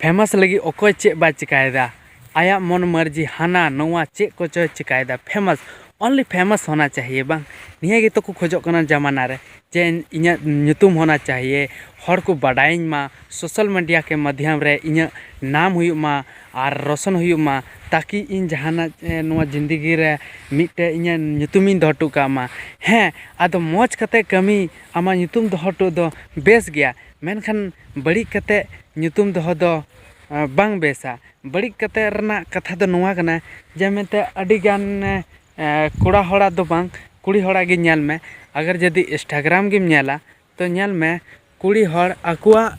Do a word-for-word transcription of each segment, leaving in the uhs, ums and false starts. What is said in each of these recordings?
Famous ᱞᱟᱹᱜᱤᱫ ᱚᱠᱚᱭ ᱪᱮᱫ ᱵᱟᱭ ᱪᱤᱠᱟᱭᱮᱫᱟ, ᱟᱭᱟᱜ ᱢᱚᱱ ᱢᱟᱹᱨᱡᱤ ᱦᱟᱱᱟ ᱱᱚᱣᱟ ᱪᱮᱫ ᱠᱚᱪᱚᱭ ᱪᱤᱠᱟᱭᱮᱫᱟ, ᱯᱷᱮᱢᱟᱥ, only famous ᱦᱚᱱᱟ ᱪᱟᱦᱤᱭᱮ, ᱵᱟᱝ? ᱱᱤᱭᱟᱹ ᱜᱮᱛᱚ ᱠᱚ ᱠᱷᱚᱡᱚᱜ ᱠᱟᱱᱟ ᱡᱟᱢᱟᱱᱟ ᱨᱮ, ᱡᱮ ᱤᱧᱟᱹᱜ ᱧᱩᱛᱩᱢ ᱦᱚᱱᱟ ᱪᱟᱦᱤᱭᱮ, ᱦᱚᱲ ᱠᱚ ᱵᱟᱰᱟᱭᱤᱧ ᱢᱟ, ᱥᱳᱥᱟᱞ ᱢᱤᱰᱤᱭᱟ ᱠᱮ ᱢᱟᱫᱽᱫᱷᱚᱢ ᱨᱮ ᱤᱧᱟᱹᱜ ᱱᱟᱢ ᱦᱩᱭᱩᱜ ᱢᱟ ᱟᱨ ᱨᱳᱥᱚᱱ ᱦᱩᱭᱩᱜ ᱢᱟ, ᱛᱟᱠᱤ ᱤᱧ ᱡᱟᱦᱟᱱᱟᱜ, ᱮ, ᱱᱚᱣᱟ ᱡᱤᱱᱫᱮᱜᱤ ᱨᱮ ᱢᱤᱫᱴᱮᱡ ᱤᱧᱟᱹᱜ ᱧᱩᱛᱩᱢᱤᱧ ᱫᱚᱦᱚ ᱦᱚᱴᱚ ᱠᱟᱜ ᱢᱟ᱾ ᱦᱮᱸ, ᱟᱫᱚ ᱢᱚᱡᱽ ᱠᱟᱛᱮ ᱠᱟᱹᱢᱤ, ᱟᱢᱟᱜ ᱧᱩᱛᱩᱢ ᱫᱚᱦᱚ ᱦᱚᱴᱚ ᱫᱚ ᱵᱮᱥ ᱜᱮᱭᱟ, ᱢᱮᱱᱠᱷᱟᱱ ᱵᱟᱹᱲᱤᱡ ᱠᱟᱛᱮ ᱧᱩᱛᱩᱢ ᱫᱚᱦᱚ ᱫᱚ, ᱮ, ᱵᱟᱝ ᱵᱮᱥᱟ᱾ ᱵᱟᱹᱲᱤᱡ ᱠᱟᱛᱮ ᱨᱮᱱᱟᱜ ᱠᱟᱛᱷᱟ ᱫᱚ ᱱᱚᱣᱟ ᱠᱟᱱᱟ ᱡᱮ ᱢᱮᱱᱛᱮ ᱟᱹᱰᱤᱜᱟᱱ, ᱮ, ᱠᱚᱲᱟ ᱦᱚᱲᱟᱜ ᱫᱚ ᱵᱟᱝ, ᱠᱩᱲᱤ ᱦᱚᱲᱟᱜ ᱜᱮ ᱧᱮᱞ ᱢᱮ᱾ ᱟᱜᱟᱨ ᱡᱩᱫᱤ Instagram ᱜᱮᱢ ᱧᱮᱞᱟ, ᱛᱚ ᱧᱮᱞ ᱢᱮ, ᱠᱩᱲᱤ ᱦᱚᱲ ᱟᱠᱚᱣᱟᱜ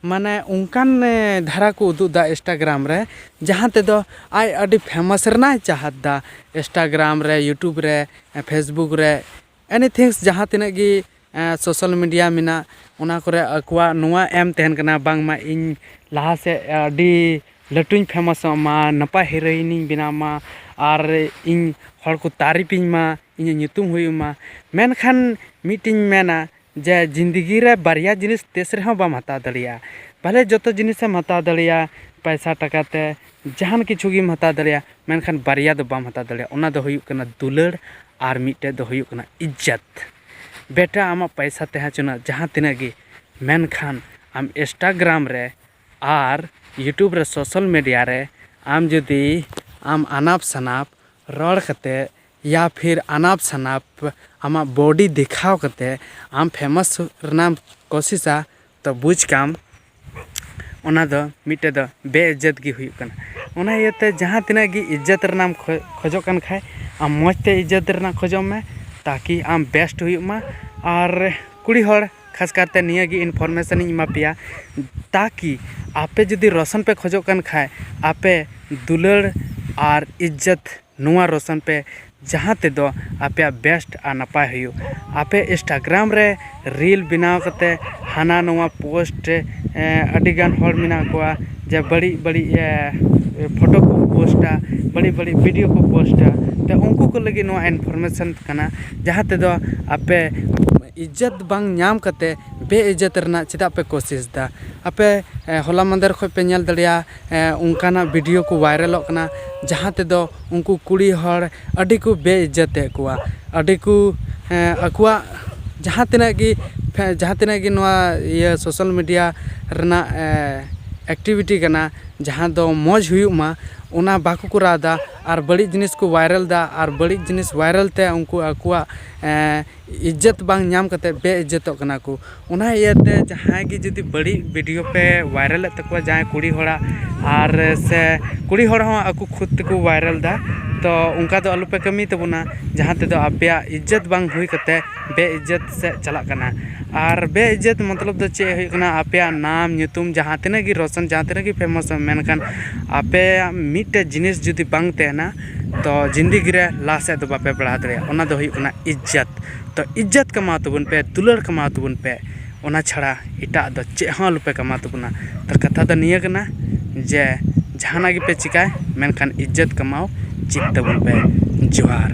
ᱢᱟᱱᱮ ᱚᱱᱠᱟᱱ, ᱮ, ᱫᱷᱟᱨᱟ ᱠᱚ ᱩᱫᱩᱜ ᱮᱫᱟ Instagram ᱨᱮ, ᱡᱟᱦᱟᱸ ᱛᱮᱫᱚ ᱟᱡ ᱟᱹᱰᱤ ᱯᱷᱮᱢᱟᱥ ᱨᱮᱱᱟᱜ ᱮ ᱪᱟᱦᱟᱛ ᱮᱫᱟ Instagram ᱨᱮ, YouTube ᱨᱮ, ᱮ, Facebook ᱨᱮ, anything, ᱡᱟᱦᱟᱸ ᱛᱤᱱᱟᱹᱜ ᱜᱮ, ᱮ, ᱥᱳᱥᱟᱞ ᱢᱤᱰᱤᱭᱟ ᱢᱮᱱᱟᱜ, ᱚᱱᱟ ᱠᱚᱨᱮ ᱟᱠᱚᱣᱟᱜ ᱱᱚᱣᱟ ᱮᱢ ᱛᱟᱦᱮᱱ ᱠᱟᱱᱟ, ᱵᱟᱝᱢᱟ ᱤᱧ ᱞᱟᱦᱟ ᱥᱮᱫ ᱟᱹᱰᱤ ᱞᱟᱹᱴᱩᱧ ᱯᱷᱮᱢᱟᱥᱚᱜ ᱢᱟ, ᱱᱟᱯᱟᱭ ᱦᱤᱨᱳᱭᱤᱱᱤᱧ ᱵᱮᱱᱟᱣ ᱢᱟ, ᱟᱨ ᱤᱧ ᱦᱚᱲ ᱠᱚ ᱛᱟᱹᱨᱤᱯᱤᱧ ᱢᱟ, ᱤᱧᱟᱹᱜ ᱧᱩᱛᱩᱢ ᱦᱩᱭᱩᱜ ᱢᱟ᱾ ᱢᱮᱱᱠᱷᱟᱱ ᱢᱤᱫᱴᱮᱱ ᱢᱮᱱᱟ ᱡᱮ ᱡᱤᱱᱫᱮᱜᱤ ᱨᱮ ᱵᱟᱨᱭᱟ ᱡᱤᱱᱤᱥ ᱛᱤᱥ ᱨᱮᱦᱚᱸ ᱵᱟᱢ ᱦᱟᱛᱟᱣ ᱫᱟᱲᱮᱭᱟᱜᱼᱟ᱾ ᱵᱷᱟᱞᱮ ᱡᱚᱛᱚ ᱡᱤᱱᱤᱥᱮᱢ ᱦᱟᱛᱟᱣ ᱫᱟᱲᱮᱭᱟᱜᱼᱟ, ᱯᱚᱭᱥᱟ ᱴᱟᱠᱟ ᱛᱮ ᱡᱟᱦᱟᱱ ᱠᱤᱪᱷᱩ ᱜᱮᱢ ᱦᱟᱛᱟᱣ ᱫᱟᱲᱮᱭᱟᱜᱼᱟ, ᱢᱮᱱᱠᱷᱟᱱ ᱵᱟᱨᱭᱟ ᱫᱚ ᱵᱟᱢ ᱦᱟᱛᱟᱣ ᱫᱟᱲᱮᱭᱟᱜᱼᱟ᱾ ᱚᱱᱟ ᱫᱚ ᱦᱩᱭᱩᱜ ᱠᱟᱱᱟ ᱫᱩᱞᱟᱹᱲ ᱟᱨ ᱢᱤᱫᱴᱮᱡ ᱫᱚ ᱦᱩᱭᱩᱜ ᱠᱟᱱᱟ ᱤᱡᱽᱡᱚᱛ᱾ ᱵᱮᱴᱟ, ᱟᱢᱟᱜ ᱯᱚᱭᱥᱟ ᱛᱟᱦᱮᱸ ᱦᱚᱪᱚᱱᱟ ᱡᱟᱦᱟᱸ ᱛᱤᱱᱟᱹᱜ ᱜᱮ, ᱢᱮᱱᱠᱷᱟᱱ ᱟᱢ Instagram ᱨᱮ ᱟᱨ YouTube ᱨᱮ, ᱥᱳᱥᱟᱞ ᱢᱤᱰᱤᱭᱟ ᱨᱮ ᱟᱢ ᱡᱩᱫᱤ ᱟᱢ ᱟᱱᱟᱯ ᱥᱟᱱᱟᱯ ᱨᱚᱲ ᱠᱟᱛᱮ ᱭᱟ ᱯᱷᱤᱨ ᱟᱱᱟᱯ ᱥᱟᱱᱟᱯ ᱟᱢᱟᱜ ᱵᱚᱰᱤ ᱫᱮᱠᱷᱟᱣ ᱠᱟᱛᱮ ᱟᱢ ᱯᱷᱮᱢᱟᱥ ᱨᱮᱱᱟᱜ ᱮᱢ ᱠᱳᱥᱤᱥᱟ, ᱛᱚ ᱵᱩᱡᱽ ᱠᱟᱢ ᱚᱱᱟ ᱫᱚ ᱢᱤᱫᱴᱮᱡ ᱫᱚ ᱵᱮᱼᱤᱡᱽᱡᱚᱛ ᱜᱮ ᱦᱩᱭᱩᱜ ᱠᱟᱱᱟ᱾ ᱚᱱᱟ ᱤᱭᱟᱹᱛᱮ ᱡᱟᱦᱟᱸ ᱛᱤᱱᱟᱹᱜ ᱜᱮ ᱤᱡᱽᱡᱚᱛ ᱨᱮᱱᱟᱜ ᱮᱢ ᱠᱷᱚ-, ᱠᱷᱚᱡᱚᱜ ᱠᱟᱱ ᱠᱷᱟᱡ, ᱟᱢ ᱢᱚᱡᱽ ᱛᱮ ᱤᱡᱽᱡᱚᱛ ᱨᱮᱱᱟᱜ ᱠᱷᱚᱡᱚᱜ ᱢᱮ, ᱛᱟᱠᱤ ᱟᱢ ᱵᱮᱥᱴ ᱦᱩᱭᱩᱜ ᱢᱟ᱾ ᱟᱨ ᱠᱩᱲᱤ ᱦᱚᱲ ᱠᱷᱟᱥ ᱠᱟᱨᱛᱮ ᱱᱤᱭᱟᱹ ᱜᱮ ᱤᱱᱯᱷᱚᱨᱢᱮᱥᱚᱱ ᱤᱧ ᱮᱢᱟ ᱯᱮᱭᱟ, ᱛᱟᱠᱤ ᱟᱯᱮ ᱡᱩᱫᱤ ᱨᱳᱥᱚᱱ ᱯᱮ ᱠᱷᱚᱡᱚᱜ ᱠᱟᱱ ᱠᱷᱟᱡ, ᱟᱯᱮ ᱫᱩᱞᱟᱹᱲ ᱟᱨ ᱤᱡᱽᱡᱚᱛ ᱱᱚᱣᱟ ᱨᱳᱥᱚᱱ ᱯᱮ, ᱡᱟᱦᱟᱸ ᱛᱮᱫᱚ ᱟᱯᱮᱭᱟᱜ ᱵᱮᱥᱴ ᱟᱨ ᱱᱟᱯᱟᱭ ᱦᱩᱭᱩᱜ᱾ ᱟᱯᱮ Instagram ᱨᱮ ᱨᱤᱞ ᱵᱮᱱᱟᱣ ᱠᱟᱛᱮ ᱦᱟᱱᱟ ᱱᱚᱣᱟ ᱯᱳᱥᱴ, ᱮ, ᱟᱹᱰᱤᱜᱟᱱ ᱦᱚᱲ ᱢᱮᱱᱟᱜ ᱠᱚᱣᱟ ᱡᱮ ᱵᱟᱹᱲᱤᱡ ᱵᱟᱹᱲᱤᱡ, ᱮ, ᱯᱷᱳᱴᱳ ᱠᱚ ᱯᱳᱥᱴᱟ, ᱵᱟᱹᱲᱤᱡ ᱵᱟᱹᱲᱤᱡ ᱵᱷᱤᱰᱤᱭᱳ ᱠᱚ ᱯᱳᱥᱴᱟ᱾ ᱛᱚ ᱩᱱᱠᱩ ᱠᱚ ᱞᱟᱹᱜᱤᱫ ᱱᱚᱣᱟ ᱤᱱᱯᱷᱚᱨᱢᱮᱥᱚᱱ ᱠᱟᱱᱟ, ᱡᱟᱦᱟᱸ ᱛᱮᱫᱚ ᱟᱯᱮ ᱤᱡᱽᱡᱚᱛ ᱵᱟᱝ ᱧᱟᱢ ᱠᱟᱛᱮ ᱵᱮᱼᱤᱡᱽᱡᱚᱛ ᱨᱮᱱᱟᱜ ᱪᱮᱫᱟᱜ ᱯᱮ ᱠᱳᱥᱤᱥ ᱫᱟ? ᱟᱯᱮ, ᱮ, ᱦᱚᱞᱟ ᱢᱟᱫᱷᱮᱨ ᱠᱷᱚᱱ ᱯᱮ ᱧᱮᱞ ᱫᱟᱲᱮᱭᱟᱜᱼᱟ, ᱮ, ᱚᱱᱠᱟᱱᱟᱜ ᱵᱷᱤᱰᱤᱭᱳ ᱠᱚ ᱵᱷᱟᱭᱨᱟᱞᱚᱜ ᱠᱟᱱᱟ, ᱡᱟᱦᱟᱸ ᱛᱮᱫᱚ ᱩᱱᱠᱩ ᱠᱩᱲᱤ ᱦᱚᱲ ᱟᱹᱰᱤ ᱠᱚ ᱵᱮᱼᱤᱡᱽᱡᱚᱛᱮᱫ ᱠᱚᱣᱟ, ᱟᱹᱰᱤ ᱠᱚ, ᱮ, ᱟᱠᱚᱣᱟᱜ ᱡᱟᱦᱟᱸ ᱛᱤᱱᱟᱹᱜ ᱜᱮ ᱯᱷᱮ-, ᱡᱟᱦᱟᱸ ᱛᱤᱱᱟᱹᱜ ᱜᱮ ᱱᱚᱣᱟ ᱤᱭᱟᱹ ᱥᱳᱥᱟᱞ ᱢᱤᱰᱤᱭᱟ ᱨᱮᱱᱟᱜ, ᱮ, ᱮᱠᱴᱤᱵᱷᱤᱴᱤ ᱠᱟᱱᱟ, ᱡᱟᱦᱟᱸ ᱫᱚ ᱢᱚᱡᱽ ᱦᱩᱭᱩᱜ ᱢᱟ, ᱚᱱᱟ ᱵᱟᱠᱚ ᱠᱚᱨᱟᱣ ᱮᱫᱟ᱾ ᱟᱨ ᱵᱟᱹᱲᱤᱡ ᱡᱤᱱᱤᱥ ᱠᱚ ᱵᱷᱟᱭᱨᱟᱞ ᱮᱫᱟ, ᱟᱨ ᱵᱟᱹᱲᱤᱡ ᱡᱤᱱᱤᱥ ᱵᱷᱟᱭᱨᱟᱞ ᱛᱮ ᱩᱱᱠᱩ ᱟᱠᱚᱣᱟᱜ, ᱮ, ᱤᱡᱽᱡᱚᱛ ᱵᱟᱝ ᱧᱟᱢ ᱠᱟᱛᱮ ᱵᱮᱼᱤᱡᱽᱡᱚᱛᱚᱜ ᱠᱟᱱᱟ ᱠᱚ᱾ ᱚᱱᱟ ᱤᱭᱟᱹᱛᱮ ᱡᱟᱦᱟᱸᱭ ᱜᱮ ᱡᱩᱫᱤ ᱵᱟᱹᱲᱤᱡ ᱵᱷᱤᱰᱤᱭᱳ ᱯᱮ ᱵᱷᱟᱭᱨᱟᱞᱮᱫ ᱛᱟᱠᱚᱣᱟ ᱡᱟᱦᱟᱸᱭ ᱠᱩᱲᱤ ᱦᱚᱲᱟᱜ, ᱟᱨ ᱥᱮ ᱠᱩᱲᱤ ᱦᱚᱲ ᱦᱚᱸ ᱟᱠᱚ ᱠᱷᱩᱫ ᱛᱮᱠᱚ ᱵᱷᱟᱭᱨᱟᱞ ᱮᱫᱟ, ᱛᱚ ᱚᱱᱠᱟ ᱫᱚ ᱟᱞᱚ ᱯᱮ ᱠᱟᱹᱢᱤ ᱛᱟᱵᱚᱱᱟ, ᱡᱟᱦᱟᱸ ᱛᱮᱫᱚ ᱟᱯᱮᱭᱟᱜ ᱤᱡᱽᱡᱚᱛ ᱵᱟᱝ ᱦᱩᱭ ᱠᱟᱛᱮ ᱵᱮᱼᱤᱡᱽᱡᱚᱛ ᱥᱮᱫ ᱪᱟᱞᱟᱜ ᱠᱟᱱᱟ᱾ ᱟᱨ ᱵᱮᱼᱤᱡᱽᱡᱚᱛ ᱢᱚᱛᱞᱚᱵ ᱫᱚ ᱪᱮᱫ ᱦᱩᱭᱩᱜ ᱠᱟᱱᱟ? ᱟᱯᱮᱭᱟᱜ ᱱᱟᱢ ᱧᱩᱛᱩᱢ ᱡᱟᱦᱟᱸ ᱛᱤᱱᱟᱹᱜ ᱜᱮ ᱨᱳᱥᱚᱱ, ᱡᱟᱦᱟᱸ ᱛᱤᱱᱟᱹᱜ ᱜᱮ ᱯᱷᱮᱢᱚᱥ ᱮᱢ, ᱢᱮᱱᱠᱷᱟᱱ ᱟᱯᱮᱭᱟᱜ ᱢᱤᱫᱴᱮᱡ ᱡᱤᱱᱤᱥ ᱡᱩᱫᱤ ᱵᱟᱝ ᱛᱟᱦᱮᱱᱟ, ᱛᱚ ᱡᱤᱱᱫᱮᱜᱤ ᱨᱮ ᱞᱟᱦᱟ ᱥᱮᱫ ᱫᱚ ᱵᱟᱯᱮ ᱵᱟᱲᱦᱟᱣ ᱫᱟᱲᱮᱭᱟᱜᱼᱟ᱾ ᱚᱱᱟ ᱫᱚ ᱦᱩᱭᱩᱜ ᱠᱟᱱᱟ ᱤᱡᱽᱡᱚᱛ᱾ ᱛᱚ ᱤᱡᱽᱡᱚᱛ ᱠᱟᱢᱟᱣ ᱛᱟᱵᱚᱱ ᱯᱮ, ᱫᱩᱞᱟᱹᱲ ᱠᱟᱢᱟᱣ ᱛᱟᱵᱚᱱ ᱯᱮ, ᱚᱱᱟ ᱪᱷᱟᱲᱟ ᱮᱴᱟᱜ ᱫᱚ ᱪᱮᱫ ᱦᱚᱸ ᱟᱞᱚᱯᱮ ᱠᱟᱢᱟᱣ ᱛᱟᱵᱚᱱᱟ᱾ ᱛᱚ ᱠᱟᱛᱷᱟ ᱫᱚ ᱱᱤᱭᱟᱹ ᱠᱟᱱᱟ ᱡᱮ ᱡᱟᱦᱟᱱᱟᱜ ᱜᱮᱯᱮ ᱪᱤᱠᱟᱭ, ᱢᱮᱱᱠᱷᱟᱱ ᱤᱡᱽᱡᱚᱛ ᱠᱟᱢᱟᱣ ᱪᱮᱫ ᱛᱟᱵᱚᱱ ᱯᱮ᱾ ᱡᱚᱦᱟᱨ᱾